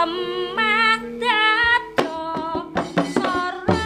Temah dada sarayuda.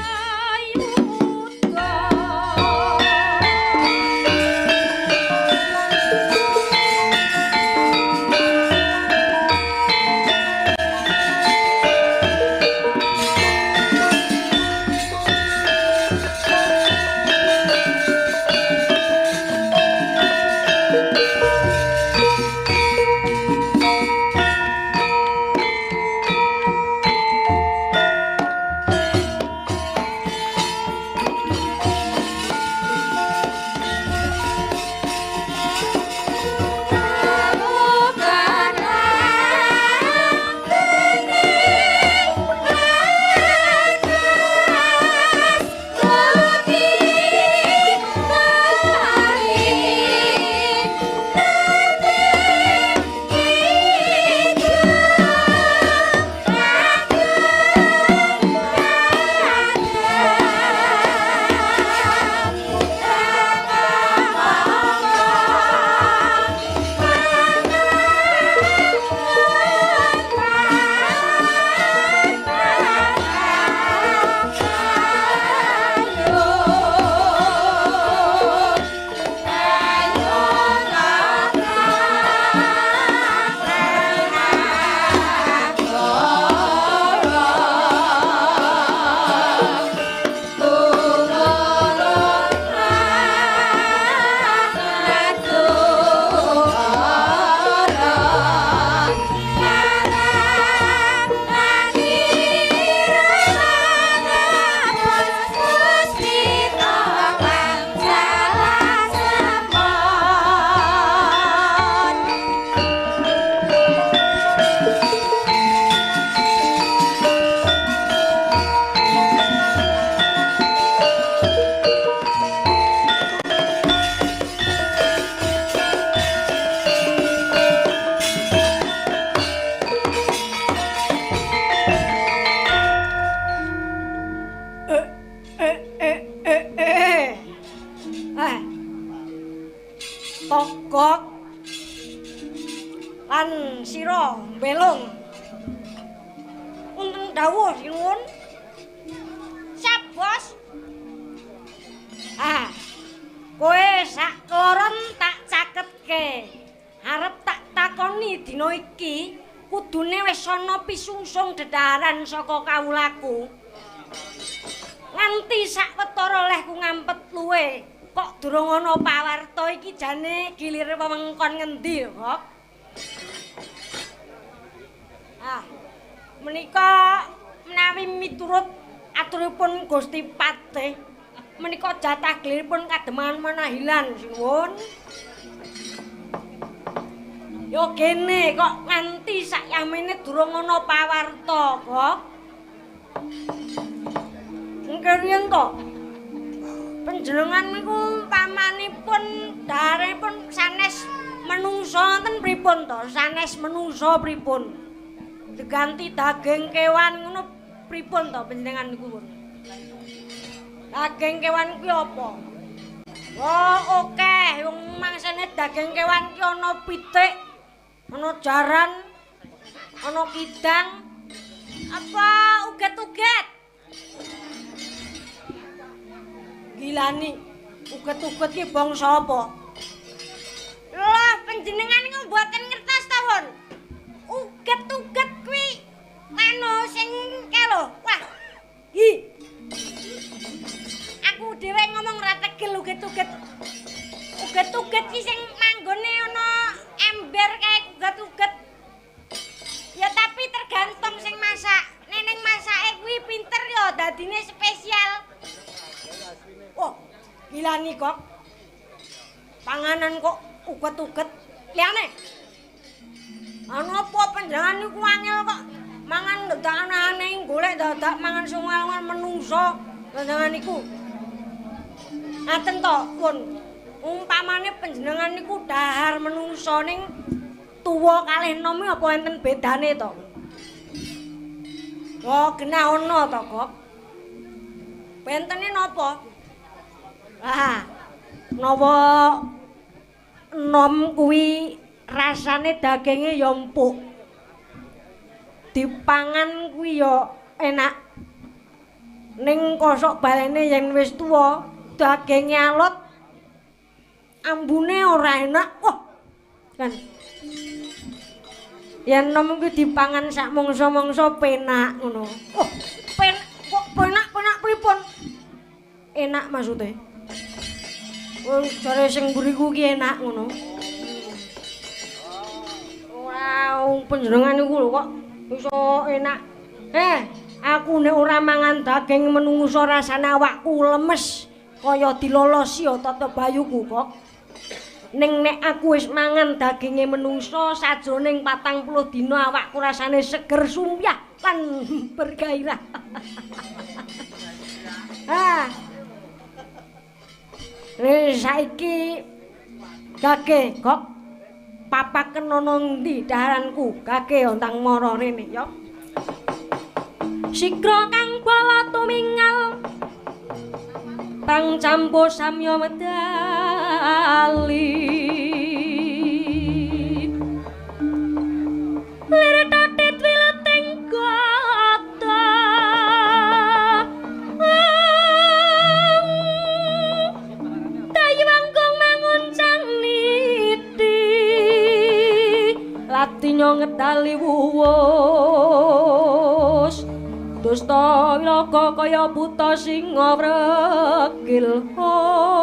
Togok lan sira mbelung. Wonten dawuh sinuwun. Siap, Bos. Ah. Kowe sak kloron tak caketke. Arep tak takoni dina iki kudune wis ana pisungsung dedaran saka kawulaku. Nganti sak wetara lehku ngampet luwe. Kok durung ana pawarta iki jane gilir wewengkon ngendi kok? Ah, menika menawi miturut aturipun Gusti Patih, menika jatah giliripun Kademangan Manahilan sinuwun. Yo kene kok nganti sak yamene durung ana pawarta kok. Engke riyen to. Panjenengan niku pamanipun daharipun sanes menungsa ngoten pripun to? Sanes menungsa pripun? Diganti daging kewan ngono pripun to panjenengan niku pun? Daging kewan kuwi apa? Oh, oke, wong mangsane daging kewan ki ana pitik, ana jaran, ana kidang, apa uget-uget. Gilani, uget-uget ki bangsa apa? Lah panjenengan niku mboten ngertos ta, Won? Uget-uget kuwi anu sing kae lho. Wah. Hi. Aku dhewe ngomong ra tegel uget-uget. Uget-uget ki sing manggone ana ember kae uget-uget. Ya tapi tergantung sing masak. Neneng masake kuwi pinter ya dadine spesial. Oh, gilani kok. Panganan kok uget-uget liyane. Ana apa panjenengan niku angel kok mangan dadak aneh-aneh golek dadak mangan sing angel menungso panjenengan niku. Ngaten to, pun. Umpamane panjenengan niku dahar menungso ning tuwa kalih nom apa enten bedane to? Oh, genah ana to kok. Bentene napa? Ah, nawa nom kuwi rasane daginge ya empuk. Dipangan kuwi ya enak. Ning kosok balene yen wis tuwa, daginge alot, ambune ora enak. Wah. Kan. Yen nom kuwi dipangan sak mangsa-mangsa penak ngono. Oh, kok penak-penak pripun? Enak maksude. Wong jare sing mburiku ki enak ngono. Ora panjenengan niku lho kok iso enak. Aku nek ora mangan daging menungso rasane awakku lemes kaya dilolosi otot bayuku kok. Ning nek aku wis mangan daginge menungso sajroning 40 dina awakku rasane seger sumyah lan bergairah. Ah. Wis saiki gage kok papaken ana ngendi daharanku gage ontang mara rene ya. Sikra kang bala tumingal pang campo samya medali lir tatit wileting gata tayuwangkung manguncang niti latinyo ngedali wuwus dusta wilaga kaya buta singa wregil hong.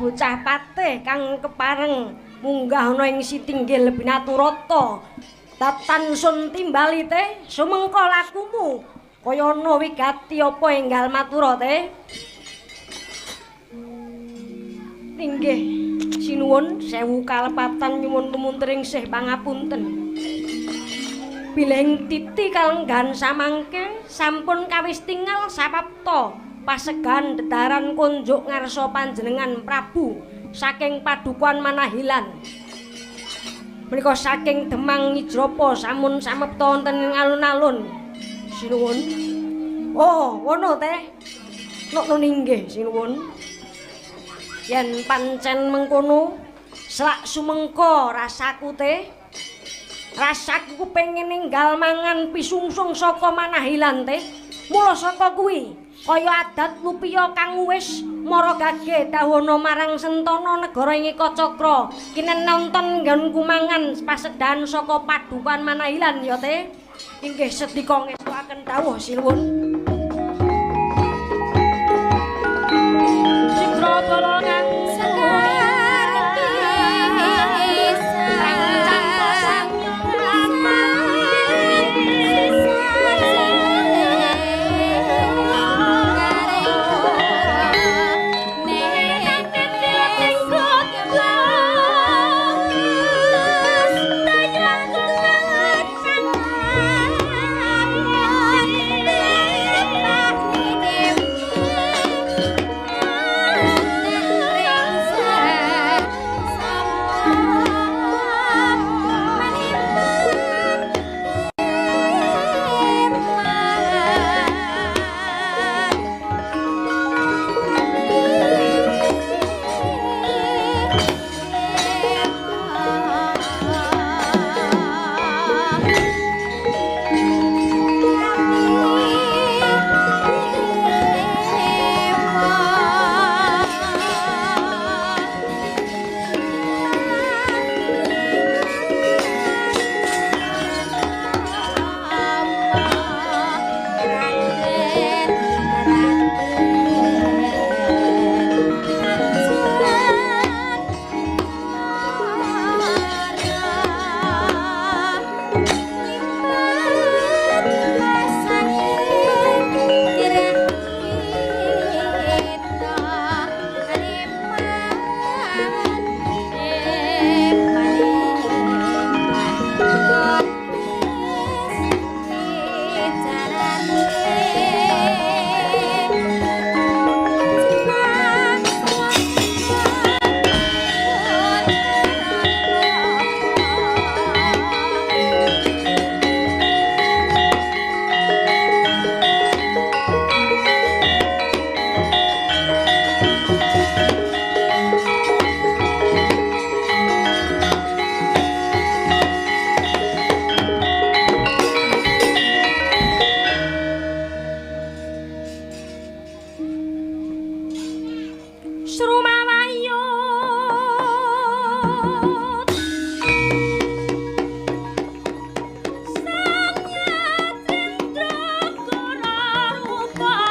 Bocah patih kang kepareng munggah ana ing sitinggil Binaturata. Tatan sun timbali teh sumengko lakumu kaya ana wigati apa enggal matura teh. Inggih sinuwun sewu kalepatan nyuwun tumuntring sih pangapunten. Bileng titi kalenggan samangke sampun kawis tingal sapapta pasegan dedaran konjuk ngarsa panjenengan Prabu saking padukuan Manahilan. Menika saking Demang Ngijrapa samun samepta wonten ing alun-alun. Sinuwun. Oh, ngono teh. Nok inggih sinuwun. Yen pancen mengkono, selak sumengko rasaku teh. Rasaku pengen ninggal mangan pisungsung saka Manahilan teh. Mula saka kuwi kaya adat lupiya kang wis mara gage dawana marang Sentana negara ing Ekacakra kinen nonton nggonku mangan pasedan saka padukan Manahilan ya teh. Inggih sedika ngestuaken dawuh sinuwun. Sikra bala kang Thank you. Srumawayut Sang Yatrindra Kara rupa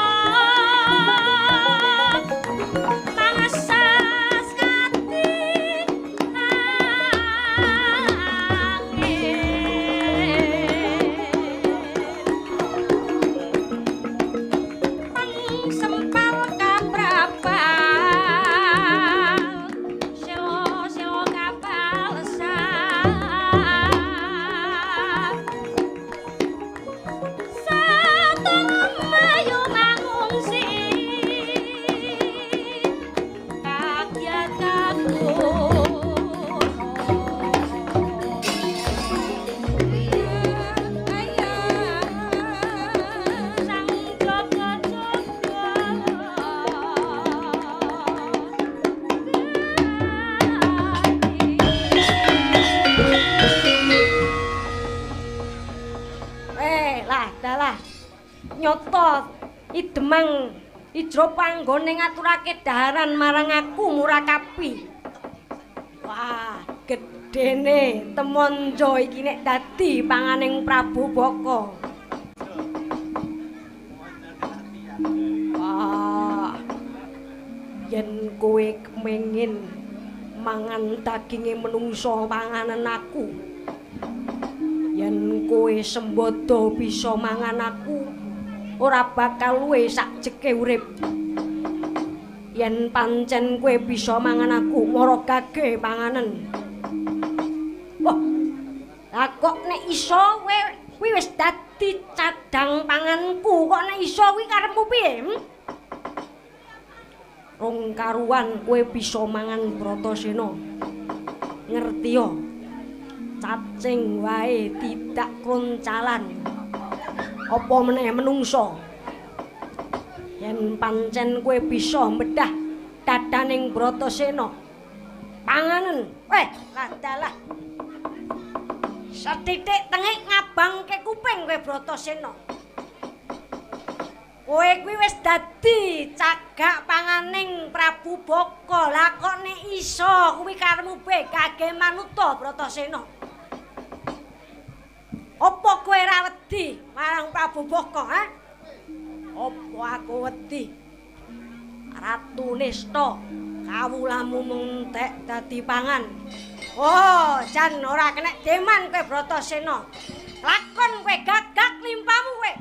Mangesas kati angin Sempal kaprabal selo-selo kapal sar Sateng mayu mangungsi kakyat Sang jaga-jaga. Lah dalah nyoto idemang ijro panggone ngaturake daharan marang aku Murakapi. Wah, gedene temonjo iki nek dadi panganing Prabu Baka. Wah, yen kowe kepengin mangan daginge menungso panganan aku. Yen kowe sembodo bisa mangan aku, ora bakal luwe sakjeke urip. Yen pancen kowe bisa mangan aku, mara gage panganen. Wah, lah kok nek iso kowe kuwi wis dadi cadang panganku, kok nek iso kuwi karepmu piye? Rong karuan kowe bisa mangan Bratasena. Ngerti yo? Cacing wae tidak kroncalan. Apa meneh menungso? Yen pancen kowe bisa medah dadaning Bratasena, panganen. Weh, ladalah. Sethithik tengik ngabangke kuping kowe Bratasena. Kowe kuwi wis dadi cagak panganing Prabu Baka. Lah kok nek iso kuwi karepmu be kage manuta Bratasena. Apa kowe ora wedi marang Prabu Baka, ha? Apa aku wedi? Ratu Nista kawulamu mung entek dadi pangan. Oh, jan ora kenek deman kowe Bratasena. Lakon kowe gagak limpamu kowe.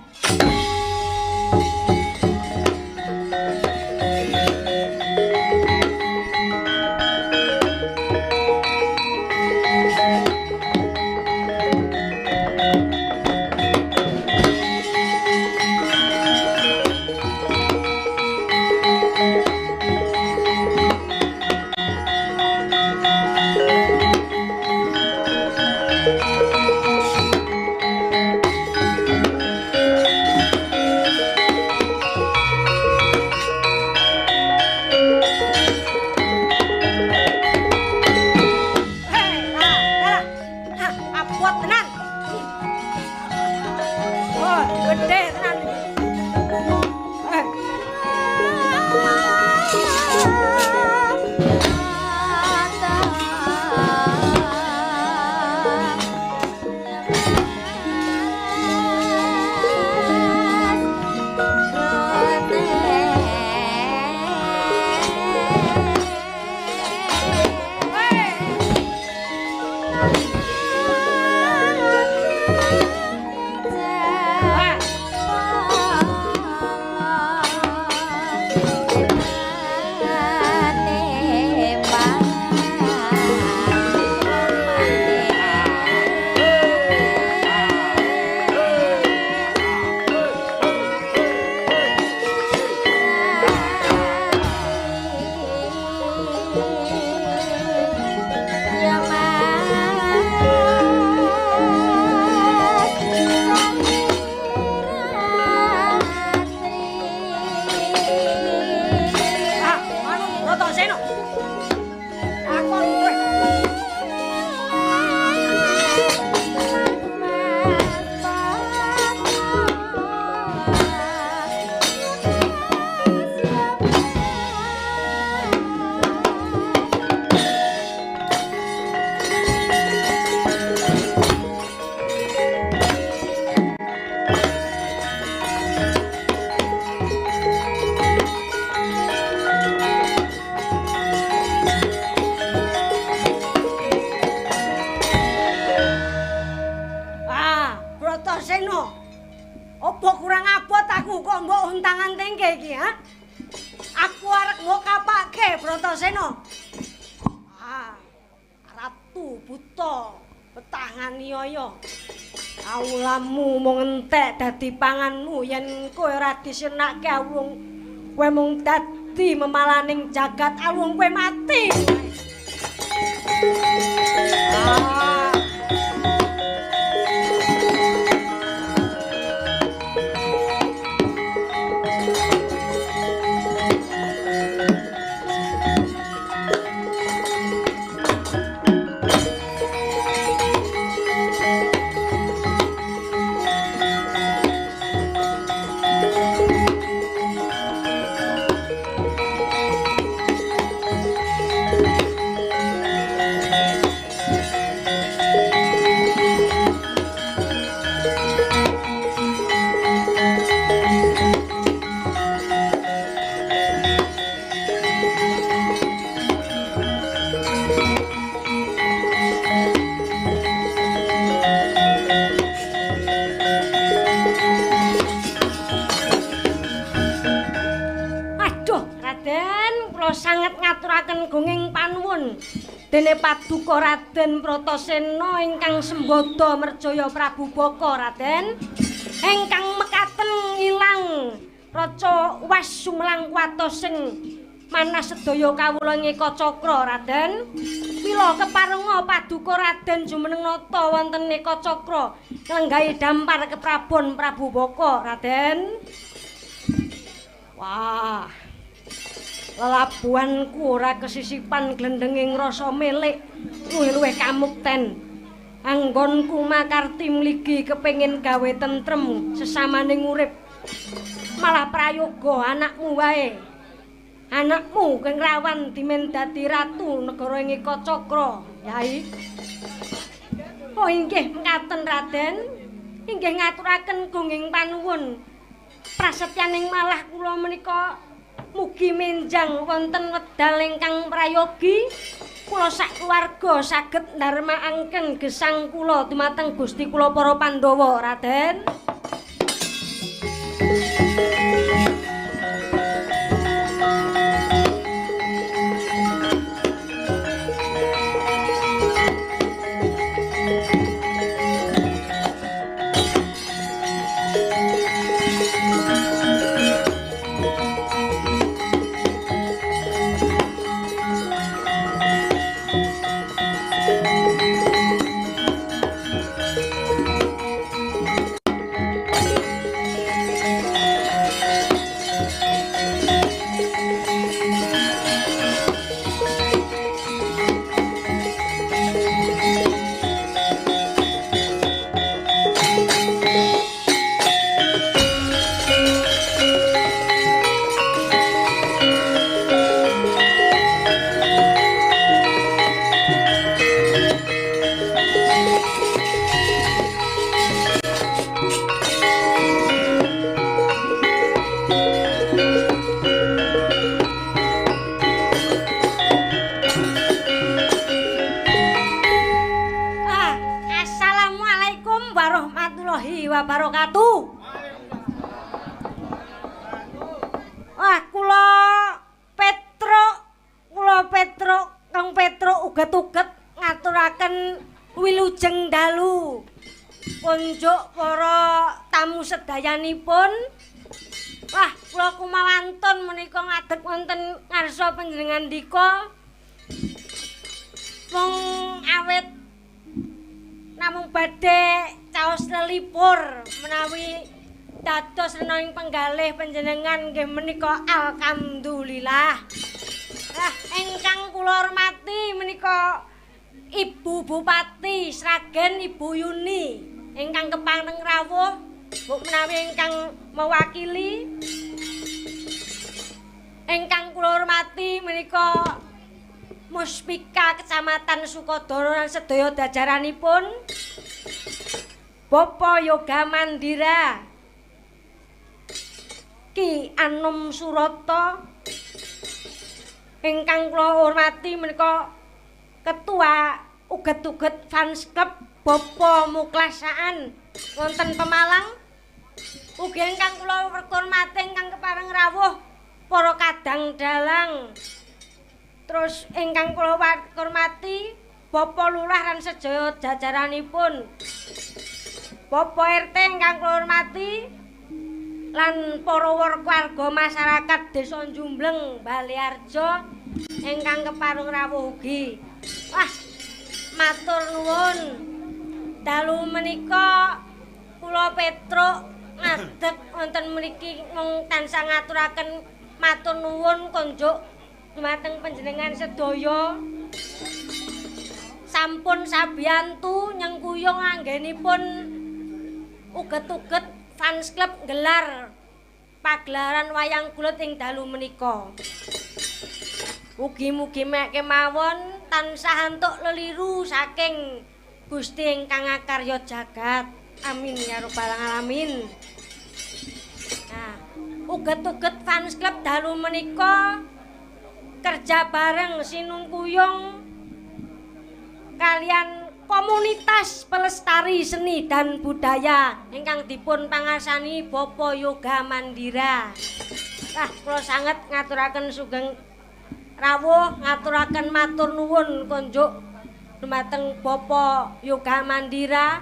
Ngertake Bratasena. Ah, Ratu buta betah nganiaya. Awulamu mung entek dadi panganmu yen kowe ora disenake awung kowe mung dadi memalaning jagat awung kowe mati. Ah. Gonging panuwun dene paduka Raden Bratasena ingkang sembada merjaya Prabu Baka Raden ingkang mekaten ilang raca was sumlang kuwatos sing manah sedaya kawula ing Ekacakra Raden. Mila keparenga paduka Raden jumeneng nata wonten Ekacakra nglenggahi dampar keprabon Prabu Baka Raden. Wah, lelabuhanku ora kesisipan glendenging rasa milik luwih-luwih kamukten. Anggonku makarti mligi kepengin gawe tentrem sesamaning urip. Malah prayoga anakmu wae. Anakmu kang rawan dimen dadi ratu negara ing Ekacakra, Yai. Oh inggih mekaten Raden. Inggih ngaturaken gunging panuwun. Prasetyaning malah kula menika mugi menjang wonten wedal ingkang prayogi kula sak keluarga saged ndarmaaken gesang kula dumateng Gusti kula para Pandhawa Raden. Wabarakatuh. Wah, kula Petruk, Kang Petruk uget-uget ngaturaken wilujeng dalu kunjuk para tamu sedayanipun. Wah, kula kumawantun menika ngadeg wonten ngarsa panjenengan dika. Mung awit namung badhe caos lelipur menawi dados rena ing penggalih panjenengan nggih menika alhamdulillah. Lah ingkang kula hormati menika Ibu Bupati Sragen Ibu Yuni ingkang kepareng rawuh mbok menawi ingkang mewakili. Ingkang kula hormati menika Muspika Kecamatan Sukodoro lan sedaya jajaranipun. Bapak Yoga Mandira Ki Anom Surata ingkang kula hormati menika Ketua Uget-uget Fans Club Bapak Muklasaan wonten Pemalang. Ugi ingkang kula hormati ingkang kepareng rawuh para kadang dalang Terus ingkang kula hormati Bapak Lurah lan sedaya jajaranipun. Bapak RT ingkang kula hormati lan para warga masyarakat Desa Jumbleng Baleharjo ingkang kepareng rawuh ugi. Wah, matur nuwun. Dalu menika kula Petruk ngadeg wonten mriki mung tansah ngaturaken matur nuwun konjuk dumateng panjenengan sedaya. Sampun sabiyantu nyengkuyung anggenipun uget-uget fans club gelar pagelaran wayang kulit ing dalu menika. Mugi-mugi mek kemawon tansah entuk leliru saking Gusti ingkang akarya jagat. Amin ya rabbal alamin. Nah, uget-uget fans club dalu menika kerja bareng sinungkuyung kalian komunitas pelestari seni dan budaya ingkang dipun pangasani Bapak Yoga Mandira. Wah, kula sanget ngaturaken sugeng rawuh, ngaturaken matur nuwun konjuk dumateng Bapak Yoga Mandira,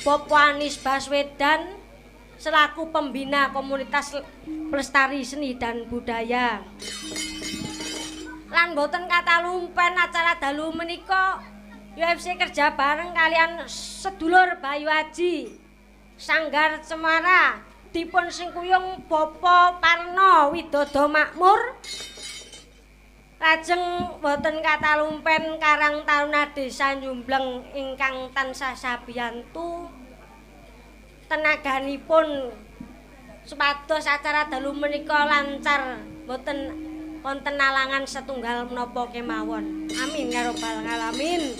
Bapak Anies Baswedan selaku pembina komunitas pelestari seni dan budaya. Lan boten kata lumpen acara dalu menika UFC kerja bareng kalian sedulur Bayu Aji Sanggar Cemara dipun singkuyung Bapak Parno Widodo Makmur. Lajeng boten kata lumpen Karang Taruna Desa Jumbleng ingkang tansah sabiyantu tenaganipun supados acara dalu menika lancar boten wonten alangan setunggal menapa kemawon. Amin ya rabbal alamin.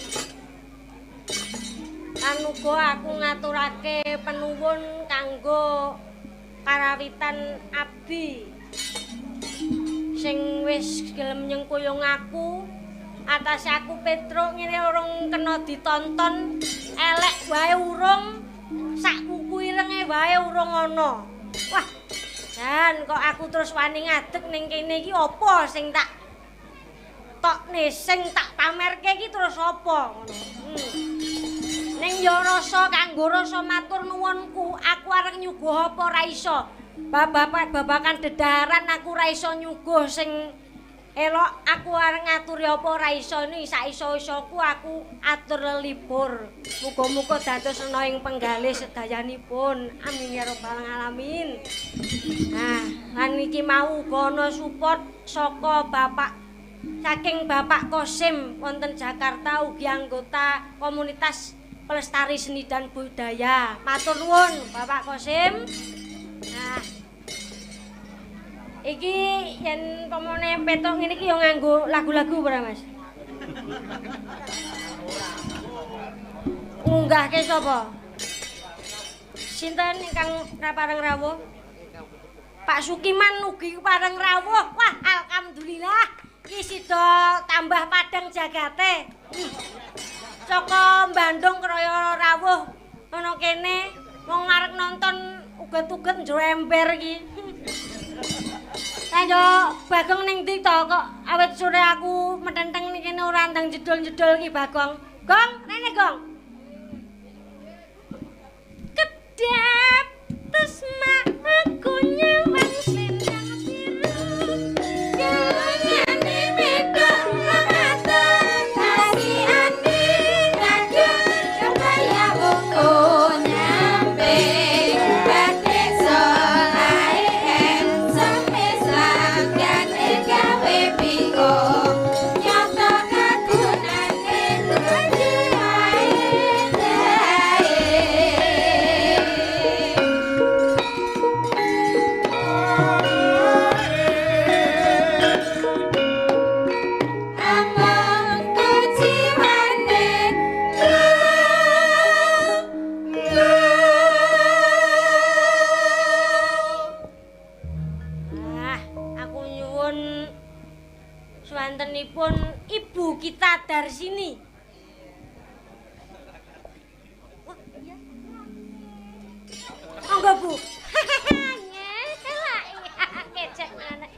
Lan uga aku ngaturake penuwun kanggo karawitan abdi sing wis gelem nyengkuyung aku. Atase aku Petruk ngene urung kena ditonton, elek wae urung, sak kuku irenge wae urung ana. Wah, jan kok aku terus wani ngadeg ning kene iki apa sing tak tokne, sing tak pamerke iki terus apa ngono. Ning ya rasa kanggo rasa matur nuwunku, aku arep nyuguh apa ora iso. Bapak babakan dedaran aku ora iso nyuguh sing elok, aku arep ngaturi apa ora iso ni sak iso-isoku aku atur lelipur. Muga-muga dados ana ing penggalih sedayanipun. Amin ya rabbal alamin. Nah, lan iki mau uga ana support saka Bapak saking Bapak Kosim wonten Jakarta ugi anggota komunitas pelestari seni dan budaya. Matur nuwun Bapak Kosim. Nah, iki yen pamane Petruk ngene iki ya nganggo lagu-lagu ora, Mas? Ngunggahke sapa? Sinten ingkang pareng rawuh? Pak Sukiman ugi pareng rawuh. Wah, alhamdulillah iki sida tambah padang jagate. Saka Bandung kraya rawuh ana kene wong arep nonton uget-uget njero ember iki. Lah Bagong ning ndi to kok awit sore aku metenteng ning kene ora ndang jedul-jedul iki Bagong. Gong, rene Gong. Kedap tesma aku nyawang selendang biru. Gelengane medok ramadan kasihane kadung kaya wong nyampe. Ibu kita Darsini. Oh, iya. Monggo Bu. Nyelak kecek mana.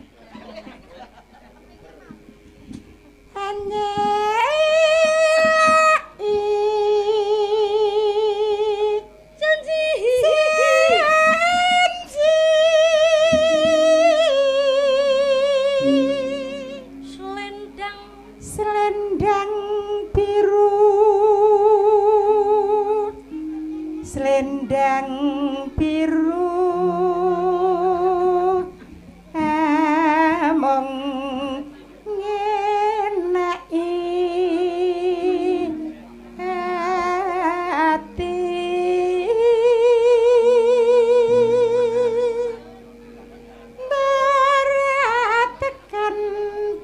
Sendang biru amung ngeneki ati tekan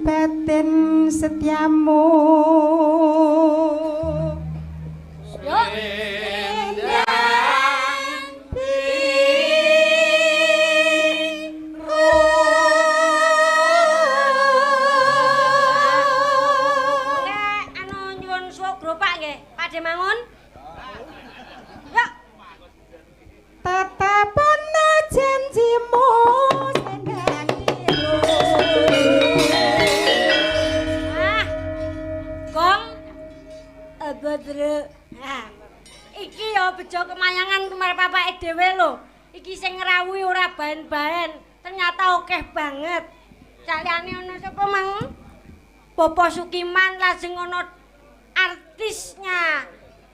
batin setiamu. Yo. Nek anu nyuwun suwogra Pak nggih, Pakde Mangun. Yo. Tetapono janjimu sendang biru. Ah. Gong. Apa Truk? Ah. Iki ya bejo kemayangan kemar papake dhewe lho. Iki sing ngrawuhi ora baen-baen, ternyata akeh banget. Saliyane ana sapa mang? Bapak Sukiman lajeng ana artisnya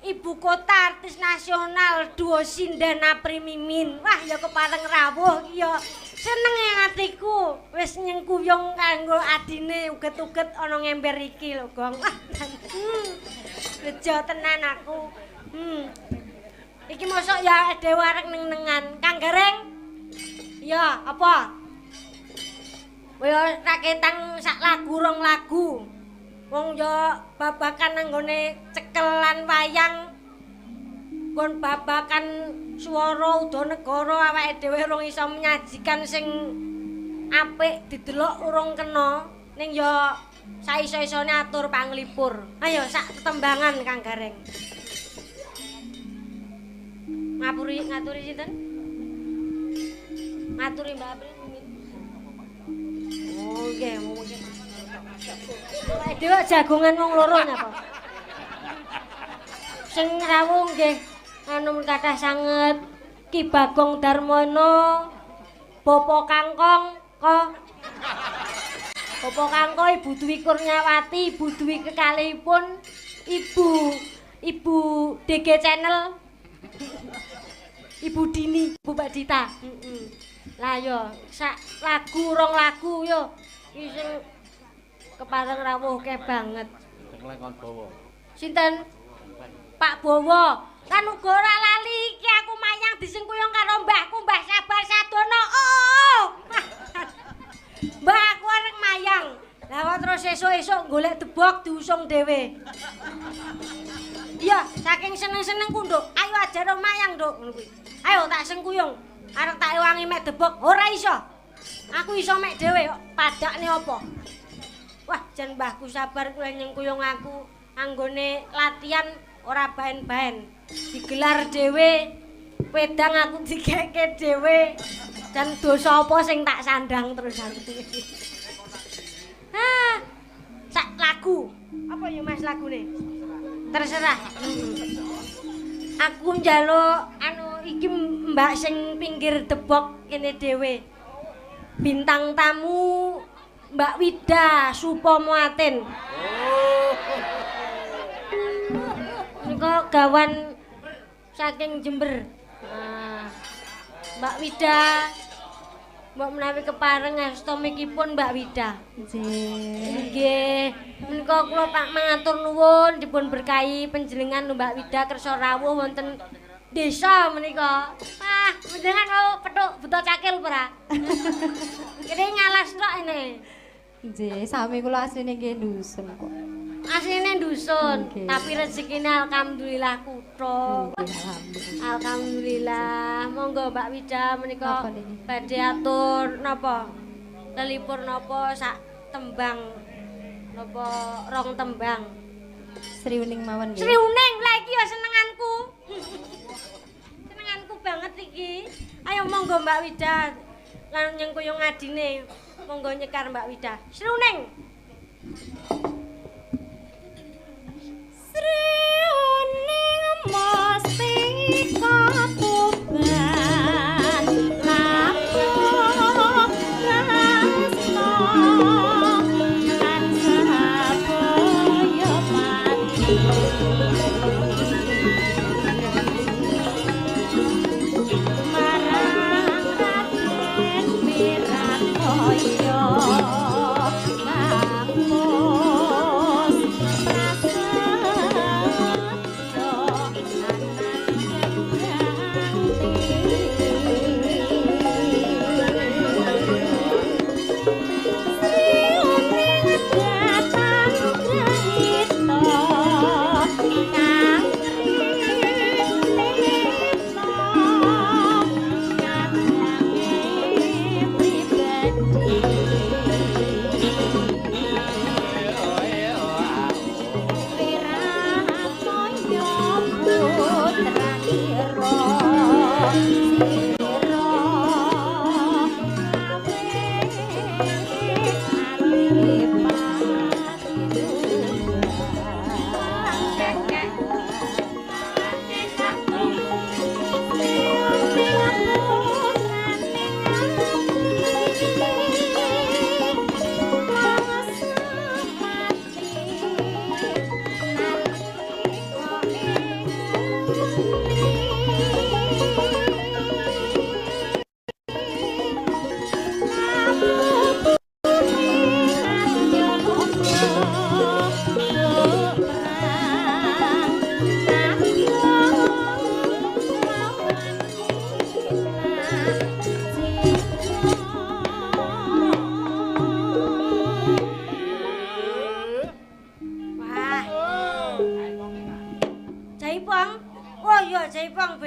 ibu kota artis nasional duo sinden Apri Mimin. Wah ya kepareng rawuh iki ya. Seneng atiku wis nyengkuyung kanggo adine uget-uget ana ngember iki lho, Gong. Wah, bejo tenan aku. Iki mosok ya dhewe arek neng-nengan. Kang Gareng. Ya, apa? Ya raketang sak lagu rong lagu. Wong ya babakan nang nggone cekelan wayang. Nggon babakan swara udanegara awake dhewe urung iso menyajikan sing apik didelok urung kena. Ning ya saiso-isone atur panglipur. Ayo sak tetembangan Kang Gareng. Ngapuri ngaturi sinten? Ngaturi Mbak April mungkin. Oh nggih, mungkin. Awake dhewe jagongan wong loro napa? Sing rawuh nggih anu kathah sanget Ki Bagong Darmono, Bapak Kangkong, ko Bapak Kangko, Ibu Dwi Kurniawati, Ibu Dwi kekalihipun, Ibu DG Channel, Ibu Dini, Ibu Mbak Dita. Lah yo sak lagu rong lagu yo iki sing kepareng rawuh akeh banget. Sinten? Pak Bowo. Kan uga ora lali iki aku mayang disengkuyung karo mbahku Mbah Sabar Sadono. Oh. Mbah aku arek mayang. Lah kok terus esuk-esuk golek debok diusung dhewe. Iya, saking seneng-senengku, Nduk. Ayo ajar mayang, Nduk, ngono kuwi. Ayo tak sengkuyung. Arek tak ewangi mek debok, ora iso. Aku iso mek dhewe kok padakne apa. Wah, jan mbahku Sabar kuwi nyengkuyung aku anggone latihan ora baen-baen. Digelar dhewe, wedang aku dikeke dhewe. Dan dosa apa sing tak sandang terusan. Ah, sak lagu. Apa ya Mas lagune? Terserah. Aku njaluk anu iki mbak sing pinggir debok kene dhewe. Bintang tamu Mbak Wida Supomoatin. Nika gawan saking Jember. Nah, Mbak Wida, mbok menawi kepareng asta mikipun Mbak Wida. Nggih. Nggih, menika kula Pak matur nuwun dipun berkahi panjenengan Mbak Wida kersa rawuh wonten desa menika. Ah, panjenengan mau petuk buta cakil ora? Kene ngalas tok ini. Nggih, sami kula asline nggih dusun kok. Asline dusun, Nggih. Tapi rezekine alhamdulillah kutha. Alhamdulillah. Alhamdulillah. Monggo Mbak Wida menika badhe atur napa? Lelipur napa sak tembang napa rong tembang? Sriuning mawon nggih. Sriuning lha iki ya senenganku. Senenganku banget iki. Ayo monggo Mbak Wida lan nyengkuyung adine. Monggo nyekar Mbak Wida. Sriuning. Sriuning mustika tuban lampung tresno lan sabaya pati.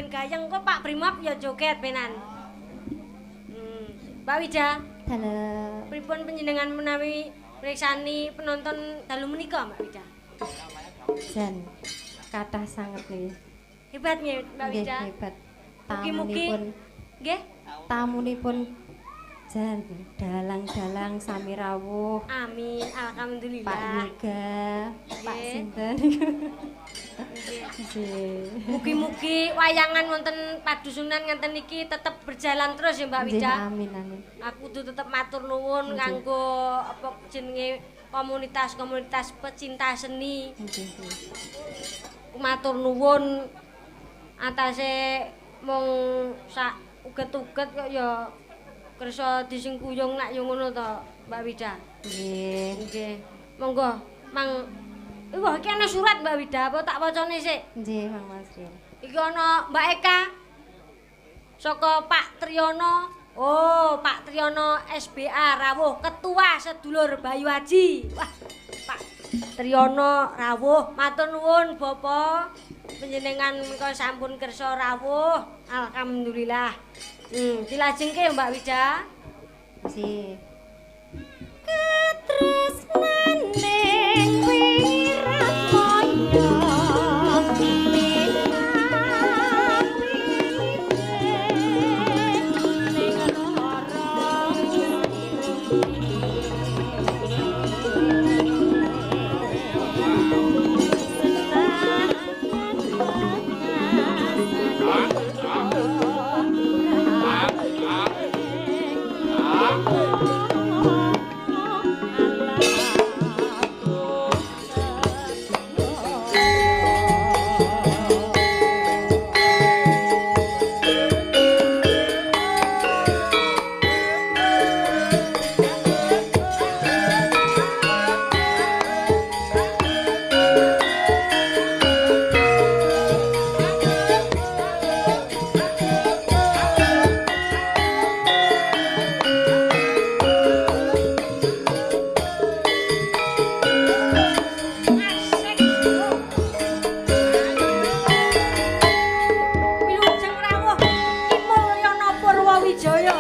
ben gayeng kok Pak Brimob ya joget benan. Mbak Wida, Dalem. Pripun panjenengan menawi mriksani penonton dalu menika, Mbak Wida? Jan kathah sanget niki. Hebat nggih, Mbak Nggih, Wida. hebat. Mugi-mugi Tamunipun nggih. Tamunipun jan dalang-dalang sami rawuh. Amin, alhamdulillah. Pak Yoga, Pak Nggih. sinten. Nggih. Nggih. Mugi-mugi wayangan wonten padusunan ngenten iki tetep berjalan terus ya Mbak Nggih, Wida. amin amin. Aku kudu tetep matur nuwun Nggih. kanggo apa jenenge komunitas-komunitas pecinta seni. Nggih. Matur nuwun atase mung sak uget-uget kok ya kersa disingkuyung nak yo ngono to Mbak Wida. Nggih. Nggih. Monggo, Mang. Wah, iki ana surat Mbak Wida, apa tak wacane sik? Nggih, Mang Mas Rian. Iki ana Mbak Eka saka Pak Triyono. Oh, Pak Triyono SBA rawuh, Ketua Sedulur Bayu Aji. Wah, Pak Triyono rawuh, matur nuwun Bapak. Panjenengan menika sampun kersa rawuh. Alhamdulillah. Dilajengke Mbak Wida. Nggih. Katresnane wiratmaya Wilujeng rawuh Ki Mulyana Purwawijaya.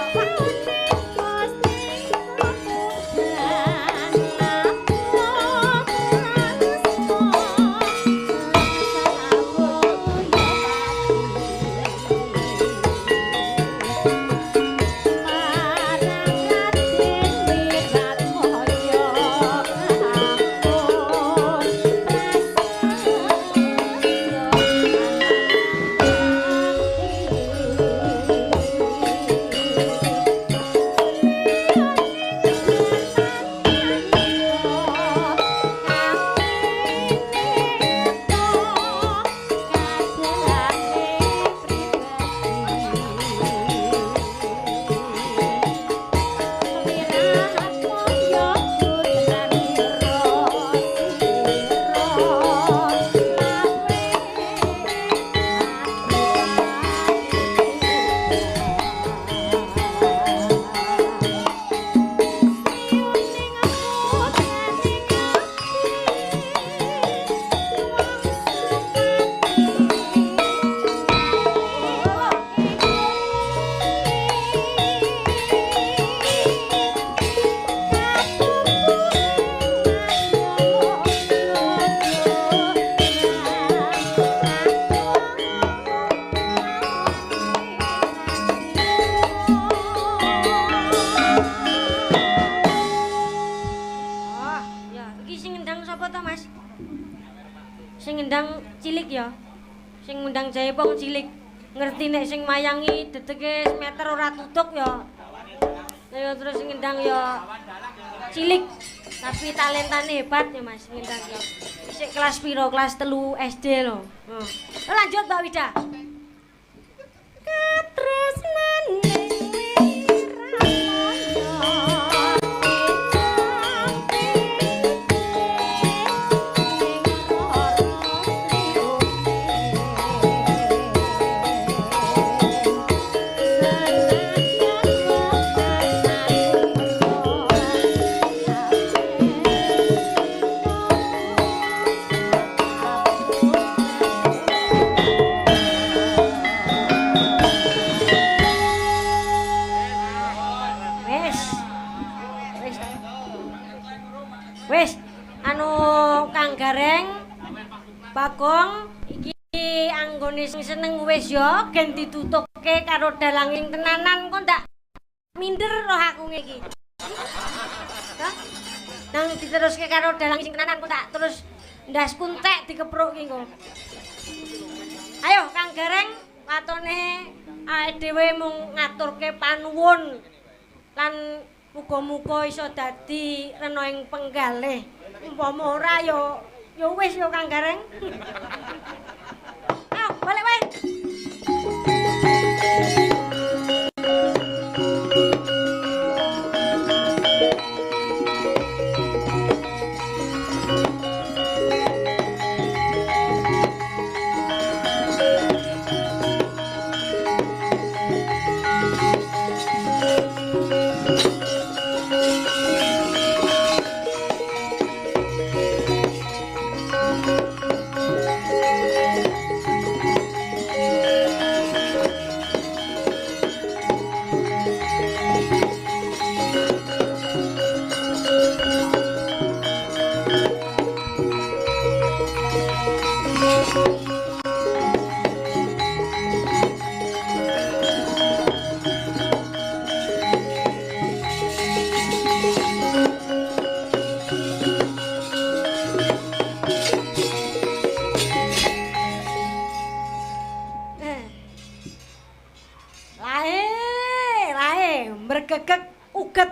Oh, ya, iki sing ngendang sapa to, Mas? Sing ngendang cilik ya. Sing ngundang Jaipong cilik. Ngerti nek sing mayangi dedege semeter ora tutuk ya. Ya terus sing ngendang ya cilik, tapi talentane hebat ya Mas ngendang ya. Sik kelas piro? Kelas 3 SD lho. Heeh. Lanjut Mbak Wida. Katresnane Wis, anu Kang Gareng, Bagong iki anggone sing seneng wis ya gen ditutukke karo dalang sing tenanan kok ndak minder roh aku iki. Hah? Nang diteruske karo dalang sing tenanan kok tak terus ndas kuntek dikepruk ki engko. Ayo Kang Gareng, watone awake dhewe mung ngaturke panuwun lan muga-muga iso dadi rena ing penggalih. Umpama ora ya ya wis ya Kang Gareng. Ayo balik wae. Gegek uget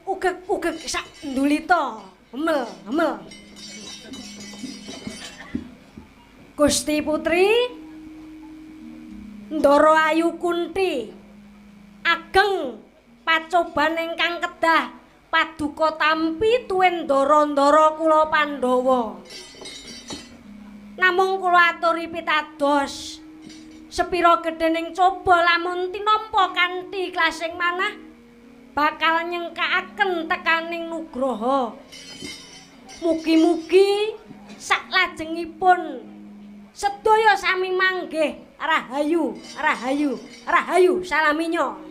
ugek ugek sak ndulita hemel hemel. Gusti Putri Ndara Ayu Kunti ageng pacoban ingkang kedah paduka tampi tuwin ndara-ndara kula Pandhawa. Namung kula aturi pitados, sepira gedhening coba lamun tinampa kanthi klasing manah bakal nyengkakaken tekaning nugraha. Mugi-mugi saklajengipun sedaya sami manggih rahayu, rahayu, rahayu salaminyo.